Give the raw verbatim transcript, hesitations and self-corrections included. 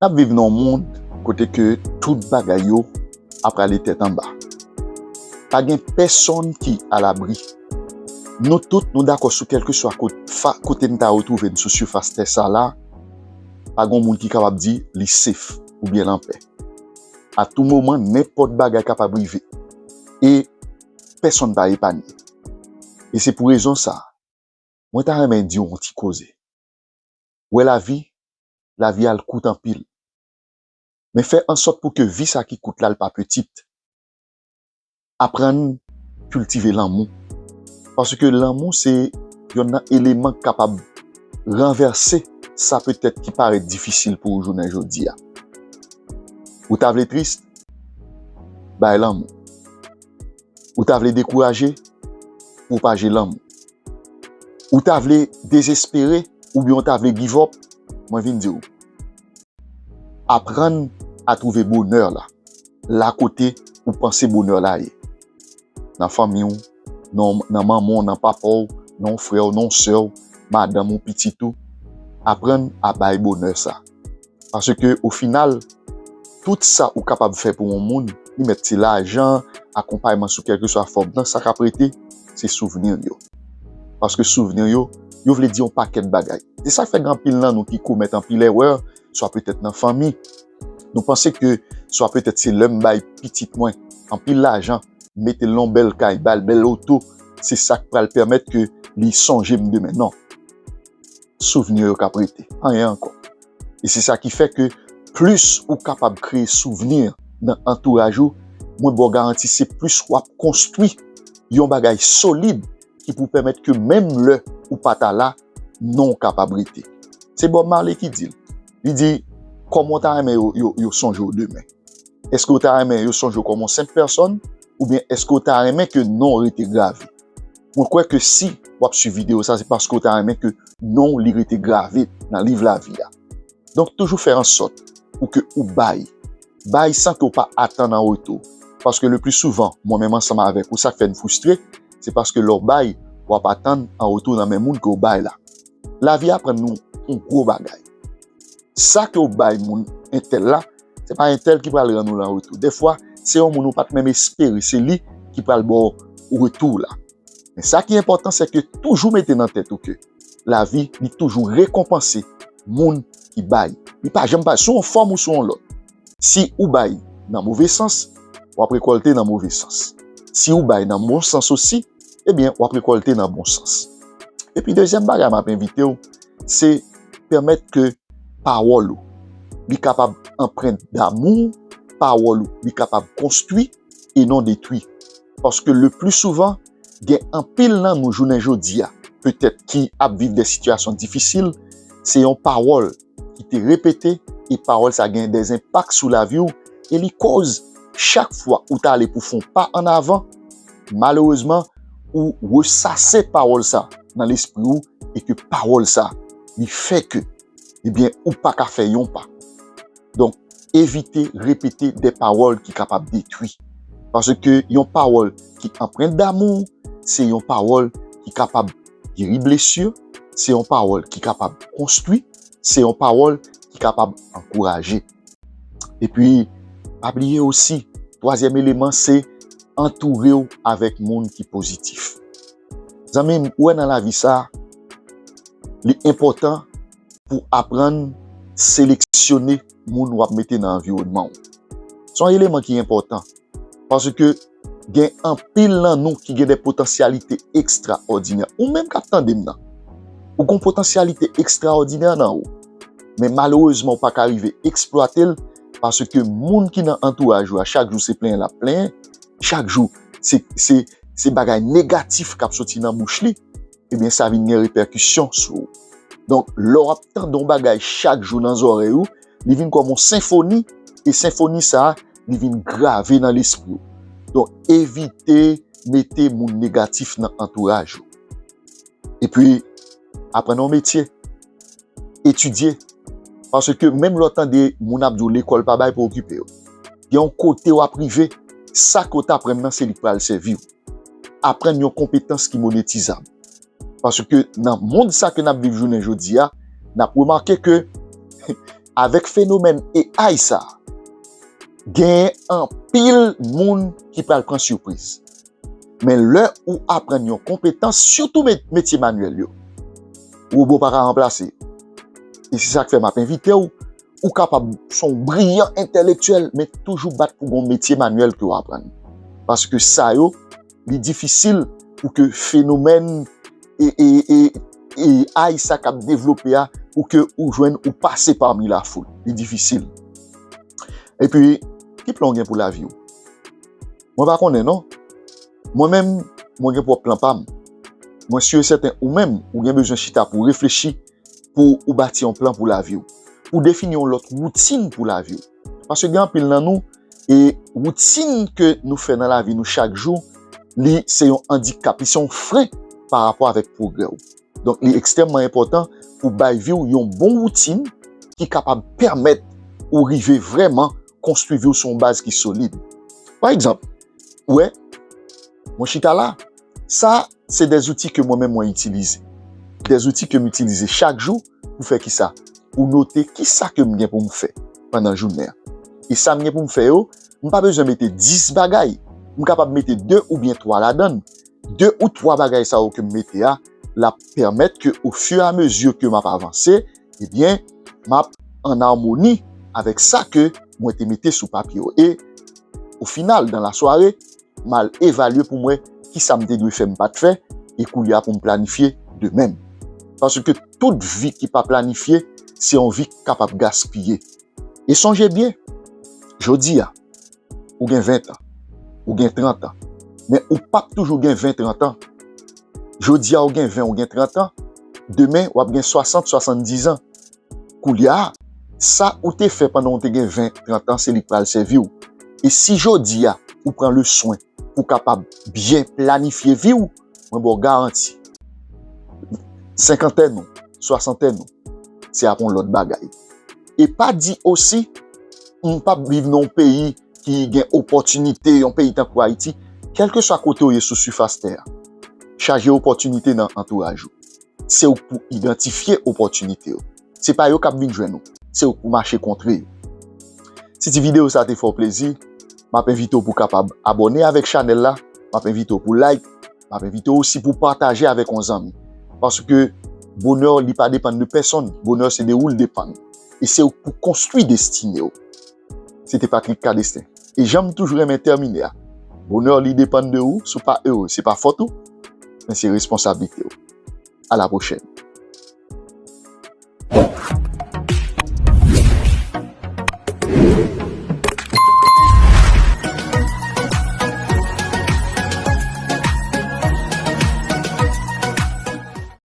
N ap viv nan yon mond kote ke tout bagay yo ap prale tèt anba. Pa gen pèsonn ki alabri. Nou tout, nou dakò sou kèlkeswa kot-, fa-, kote n ta retwouve n sou sifas tè sa la, pa gen moun ki kapab di li safe oubyen l anpè. A tou moman, nenpòt bagay kapab rive. E pèsonn pa epanye. E se pou rezon sa, mwen ta renmen di w yon ti koze. Wè lavi, lavi a l kout anpil. Men fè an sòt pou ke vi sa ki kout la, l pa pitit. Aprann kiltive lanmou. Paske lanmou se yonn nan eleman k kapab ranvèse sa petèt ki parèt difisil pou ou jounen jodi a. Ou ta vle tris? Bay lanmou. Ou ta vle dekouraje? Pwopaje lanmou. Ou ta vle dezespere oubyen ou ta vle give up? Mwen vin di w, aprann a twouve bonè la, la kote ou panse bonè la ye. Nan fanmi w, nan, nan manman w, nan papa w, nan yon frè w, nan yon sè w, madanm ou, pitit ou. Aprann a bay bonè sa. Paske, o final, tout sa ou kapab fè pou yon moun, li mèt se lajan, akonpayman sou kèlkeswa fòm nan, sa k ap rete, se souvni yo. Paske souvni yo, yo vle di yon pakèt bagay. Se sa k fè gen anpil nan nou ki komèt anpil erè, swa petèt nan fanmi. Nou panse ke swa petèt se lè m bay pitit mwen anpil lajan, mete l nan yon bèl kay, ba l bèl oto, se sa k pral pèmèt ke li sonje m demen. Non. Souvni yo k ap rete. Anyen ankò. E se sa ki fè ke plis ou kapab kreye souvni nan antouraj ou, mwen ba w garanti se plis w ap konstwi yon bagay solid ki pou pèmèt ke menm lè ou pa ta la, non w kapab rete. Se Bob Marley ki di l. Li di, kòman w ta renmen yo, yo, yo sonje w demen? Èske w ta renmen yo sonje w kòm yon senp pèsòn? Oubyen èske w ta renmen ke non w rete grave? Mwen kwè ke si w ap swiv videyo sa, se paske w ta renmen ke non w li rete grave nan liv lavi a. Donk, toujou fè an sòt pou ke ou bay. Bay san ke w pa atann an retou. Paske le pli souvan, mwen menm ansanm avèk ou, sa k fè n fristre, se paske lè w bay, w ap atann an retou nan men moun ke w bay la. Lavi aprann nou yon gwo bagay. Sa ke w bay moun entèl la, se pa entèl ki pral rann ou l an retou. Defwa, se yon moun ou pa t menm espere, se li ki pral ba w retou w la. Men sa ki enpòtan, se ke toujou mete nan tèt ou ke lavi, li toujou rekonpanse moun ki bay. Li pa janm pa, sou yon fòm ou sou yon lòt. Si ou bay nan move sans, w ap rekòlte nan move sans. Si ou bay nan bon sans osi, ebyen, w ap rekòlte nan bon sans. Epi dezyèm bagay m ap envite w, se pèmèt ke pawòl ou, li kapab anprent damou, pawòl ou, li kapab konstwi e non detwi. Paske le pli souvan, gen anpil nan nou jounen jodi a, petèt ki ap viv de sitiyasyon difisil, se yon pawòl ki te repete, e pawòl sa gen de enpak sou lavi w, e li koz chak fwa ou ta ale pou fè yon pa an avan, malerezman, ou resase pawòl sa nan lespri w, e ke pawòl sa, li fè ke, ebyen, ou pa ka fè yon pa. Donk, evite repete de pawòl ki kapab detwi. Paske yon pawòl ki anprent damou, se yon pawòl ki kapab geri blesi, se yon pawòl ki kapab konstwi, se yon pawòl ki kapab ankouraje. Epi, pa bliye osi, twazyèm eleman, se antoure w avèk moun ki pozitif. Zanmi m, ou wè nan lavi sa, li enpòtan pou aprann seleksyone moun w ap mete nan anviwònman w. Se yon eleman ki enpòtan, paske gen anpil nan nou ki gen de potansyalite ekstraòdinè. Ou menm k ap tande m nan, ou gen yon potansyalite ekstraòdinè nan ou. Men malerezman, ou pa ka rive eksplwate l, paske moun ki nan antouraj ou a, chak jou se plenyen l ap plenyen, chak jou se, se, se bagay negatif k ap soti nan bouch li, ebyen, sa vin gen repèkisyon sou ou. Donk, lè w ap tande yon bagay chak jou nan zòrèy ou, li vin kòm yon senfoni, e senfoni sa a, li vin grave nan lespri w. Donk, evite mete moun negatif nan antouraj ou. Epi, aprann yon metye, etidye. Paske menm lè w tande moun ap di w lekòl pa bay pou okipe yo. Gen yon kote w ap rive, sa ke w t aprann nan, se li k pral sèvi w. Aprann yon konpetans ki monetizab. Paske nan mond sa ke n ap viv jounen jodi a, n ap remake ke Avèk fenomèn A I sa, genyen anpil moun ki pral pran sipriz. Men lè ou aprann yon konpetans, sitou met- metye manyèl yo, wobo pa ka ranplase. E se sa k fè m ap envite w, ou kapab se yon briyan entèlektyèl, men toujou bat pou gon metye manyèl ke w aprann. Paske sa yo, li difisil pou ke fenomèn e, e, e, e A I sa k ap devlope a, pou ke ou jwenn ou pase pami lafoul. Li difisil. Epi, ki plan w gen pou lavi w? Mwen pa konnen non. Mwen menm, mwen gen pwòp plan pa m. Mwen si e sèten ou menm, ou gen bezwen chita pou w reflechi, pou ou bati yon plan pou lavi w, pou defini yon lòt woutin pou lavi w. Paske gen anpil nan nou, e woutin ke nou fè nan lavi nou chak jou, li se yon andikap, li se yon fren pa rapò avèk pwogrè w. Donk, li ekstrèmman enpòtan pou bay vi w yon bon woutin ki kapab pèmèt ou rive vrèman konstwi vi w sou yon baz ki solid. Pa egzanp, ou wè, mwen chita la, sa se de zouti ke mwen menm mwen itilize. De zouti ke m itilize chak jou pou fè kisa? Pou note kisa ke m gen pou m fè pandan jounen an. E sa m gen pou m fè yo, m pa bezwen mete dis bagay. M kapab mete de oubyen twa ladan l. De ou twa bagay sa yo ke m mete a, l ap pèmèt ke, ofiramezi ke m ap avanse, ebyen, m ap an amoni avèk sa ke mwen te mete sou papye yo. E, o final, dan lasware, m al evalye pou m wè kisa m te dwe fè m pa t fè, e koulye a pou m planifye demen m. Paske tout vi ki pa planifye, se yon vi k kapab gaspiye. E sonje byen, jodi a, ou gen ven tan, ou gen trant an, men ou p ap toujou gen ven, trant an. Jodi a, ou gen ven, ou gen trant an, demen, w ap gen swasant, swasanndis an. Koulye a, sa ou te fè pandan w te gen ven, trant an, se li k pral sèvi w. E si jodi a, ou pran le swen pou w kapab byen planifye vi w, mwen ba w garanti, senkantèn ou, swasantèn ou, se ap yon lòt bagay. E pa di osi, m p ap viv nan yon peyi ki gen opòtinite, yon peyi tankou Ayiti, kèlkeswa kote w ye sou sifas tè a, chaje opòtinite nan antouraj ou. Se ou k pou idantifye opòtinite yo. Se pa yo k ap vin jwenn ou. Se ou k pou mache kontre yo. Si ti videyo sa te fè w plezi, m ap envite w pou w kapab abòne avèk chanèl la, m ap envite w pou like, m ap envite w osi pou w pataje avèk yon zanmi. Paske bonè w, li pa depann de pèsonn. Bonè w, se de ou l depann. E se ou k pou konstwi destine w. Se te Patrick Cadestin. E jan m toujou renmen tèmine a, bonè w, li depann de ou, si w pa ere, se pa fòt ou, men se responsablite w. A la pwochèn.